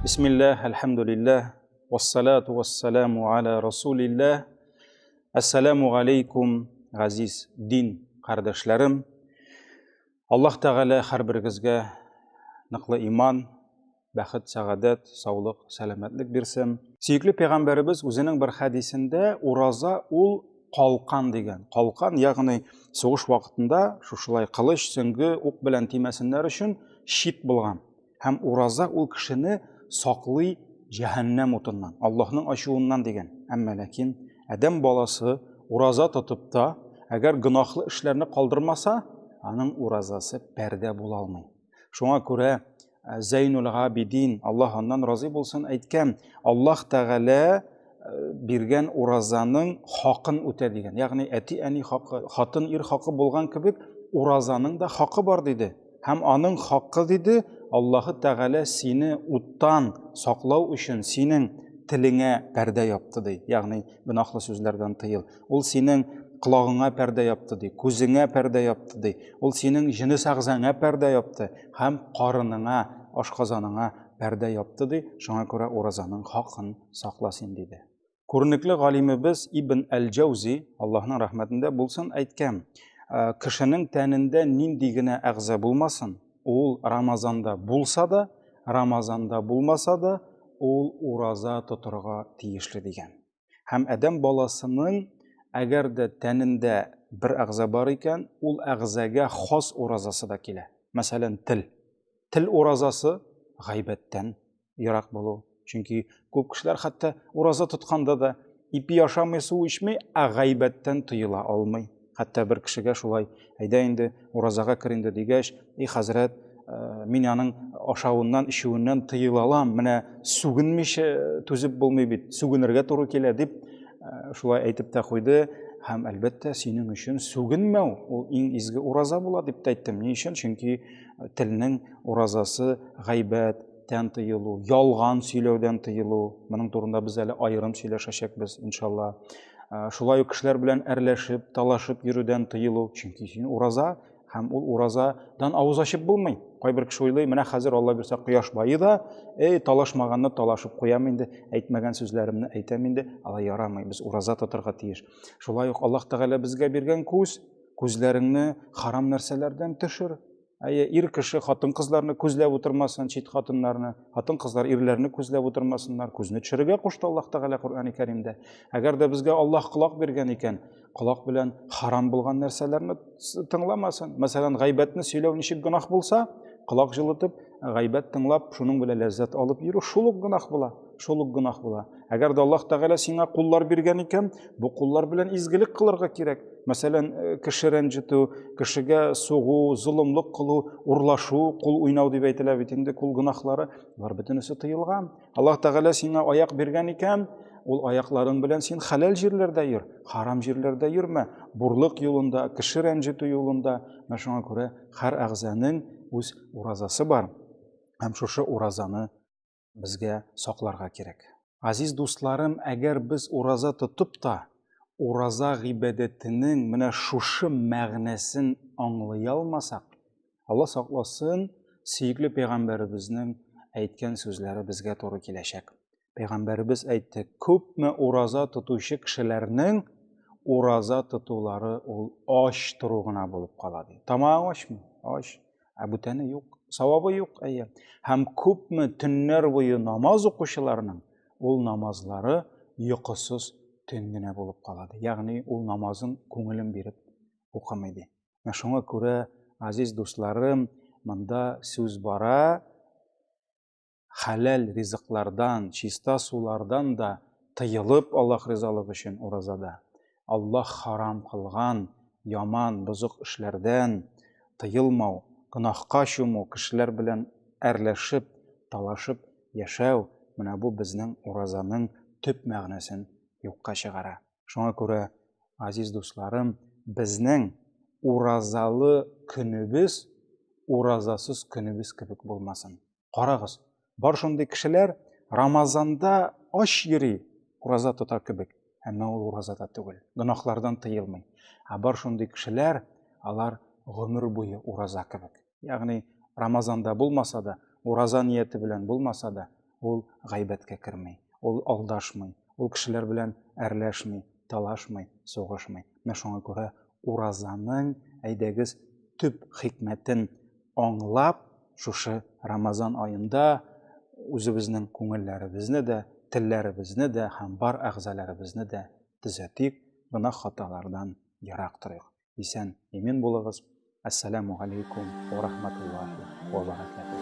Бисмиллаһ, әлхәмдүлилләһ, вассалату вассаламу аля расулилләһ. Ассаламу алейкум, газиз дин кардәшләрем. Аллаһ Тәгалә һәрберегезгә ныклы иман, бәхет, сәгадәт, саулык, сәламәтлек бирсен. Сөекле пәйгамбәребез үзенең бер хәдисендә ураза ул калкан дигән. Калкан, ягъни сугыш вакытында шушылай кылыч, сөңге, ук белән тимәсеннәр өчен щит булган. Һәм ураза ул кешене саклый җәһәннәм утыннан, Аллаһның ачуыннан дигән. Әмма ләкин адәм баласы ураза тотып та, әгәр гөнаһлы эшләрне калдырмаса, аның уразасы пәрдә була алмый. Шуңа күрә Зәйнул Габидин, Аллаһ аннан разый булсын, әйткән, Аллаһ Тәгалә биргән уразаның хакын үтә дигән. Ягъни әти-әни хакы, хатын-ир хакы булган кебек, уразаның да хакы бар диде. Һәм аның хакы диде, Аллаһы Тәгалә сине уттан саклау өчен синең телеңә пәрдә япты ди. Ягъни гөнаһлы сүзләрдән тыел. Ул синең колагыңа пәрдә япты ди, күзеңә пәрдә япты ди. Ул синең җенес әгъзаңа пәрдә япты һәм карыныңа, ашказаныңа пәрдә япты ди. Шуңа күрә уразаның хакын сакла син диде. Күренекле галимебез Ибн әл-Җәүзи, Аллаһның рәхмәтендә булсын, әйткән: Кешенең тәнендә нинди генә әгъза булмасын, ул Рамазанда булса да, Рамазанда булмаса да, ул ураза тотырга тиешле дигән. Һәм адәм баласының әгәр дә тәнендә бер әгъза бар икән, ул әгъзага хас уразасы да килә. Мәсәлән, тел. Тел уразасы гайбәттән ерак булу. Чөнки күп кешеләр хәтта ураза тотканда да ипи ашамый, су эчми, ә гайбәттән тыела алмый. Хәтта бер кешегә шулай, әйдә инде уразага кер инде дигәч, и хәзрәт, мин аның ашавыннан, эчүеннән тыела алам, менә сүгенмичә түзеп булмый бит, сүгенергә туры килә дип шулай әйтеп тә куйды. Һәм әлбәттә, синең өчен сүгенмәү ул иң изге ураза була дип тә әйттем. Ни өчен? Чөнки телнең уразасы гайбәт, тән тыелу, ялган сөйләүдән тыелу. Моның турында без әле аерым сөйләшәчәкбез, иншалла. Шулай ук кешеләр белән әрләшеп, талашып йөрүдән тыелу, чөнки син ураза һәм ул уразадан авыз ачып булмый. Кайбер кеше уйлый, менә хәзер Алла бирсә кояш байы да, эй, талашмаганны талашып куям инде, әйтмәгән сүзләремне әйтәм инде, алай ярамый, без ураза тотарга тиеш. Шулай ук Аллаһ Тәгалә безгә биргән күз, күзләреңне харам нәрсәләрдән төшер. Әйе, ир кеше хатын-кызларны күзләп утырмасын, чит хатыннарны, хатын-кызлар ирләрне күзләп утырмасыннар. Күзне төшерергә кушты Аллаһ Тәгалә Коръәни Кәримдә. Әгәр дә безгә Аллаһ колак биргән икән, колак белән харам булган нәрсәләрне тыңламасын. Мәсәлән, гайбәтне сөйләү ничек гөнаһ булса, колак җылытып, гайбәт тыңлап, шуның белән ләззәт алып йөрү шул ук гөнаһ була. Шул ук гөнаһ була. Әгәр дә Аллаһ Тәгалә сиңа куллар биргән икән, бу куллар белән изгелек кылырга кирәк. Мәсәлән, кеше рәнҗетү, кешегә сугу, золымлык кылу, урлашу, кул уйнау дип әйтелә бит инде, кул гөнаһлары, болар бөтенесе тыелган. Аллаһ Тәгалә сиңа аяк биргән икән, ул аякларың белән син хәләл җирләрдә йөр, харам җирләрдә йөрмә, бурлык юлында, кеше рәнҗетү юлында. Менә шуңа күрә һәр әгъзаның үз уразасы бар. Һәм шушы уразаны безгә сакларга кирәк. Азиз дусларым, әгәр без ураза тотып та, ураза гыйбадәтенең менә шушы мәгънәсен аңлый алмасак, Алла сакласын, сөекле пәйгамбәребезнең әйткән сүзләре безгә туры киләчәк. Пәйгамбәребез әйтте, күпме ураза тотучы кешеләрнең ураза тотулары ул ач тору гына булып кала ди. Тамагың ачмы? Ач. Ә бүтәне юк, савабы юк, әйе. Һәм күпме төннәр буе намаз укучыларның ул намазлары йокысыз төн генә булып кала ди. Ягъни ул намазын күңелен биреп укымый ди. Менә шуңа күрә, азиз дусларым, монда сүз бара хәләл ризыклардан, чиста сулардан да тыелып Аллаһ ризалыгы өчен уразада. Аллаһ харам кылган яман, бозык эшләрдән тыелмау, гөнаһка чуму, кешеләр белән әрләшеп, талашып яшәү, менә бу безнең уразаның төп мәгънәсен юкка чыгара. Шуңа күрә, азиз дусларым, безнең уразалы көнебез уразасыз көнебез кебек булмасын. Карагыз, бар шундый кешеләр Рамазанда ач йөри, ураза тота кебек, әмма ул уразада түгел, гөнаһлардан тыелмый. Ә бар шундый кешеләр, алар гомер буе ураза кебек. Ягъни Рамазанда булмаса да, ураза нияте белән булмаса да, Ул гайбәткә керми, ул алдашмый, ул кешеләр белән әрләшми, талашмый, сугышмый. Менә шуңа күрә уразаның, әйдәгез, төп хикмәтен аңлап, шушы Рамазан аенда үзебезнең күңелләребезне дә, телләребезне дә һәм бар әгъзаларыбызны да төзәтик, гөнаһ хаталардан ерак торыйк. Исән, имин булыгыз. Ассаламу алейкум ва рахматуллахи ва баракатух.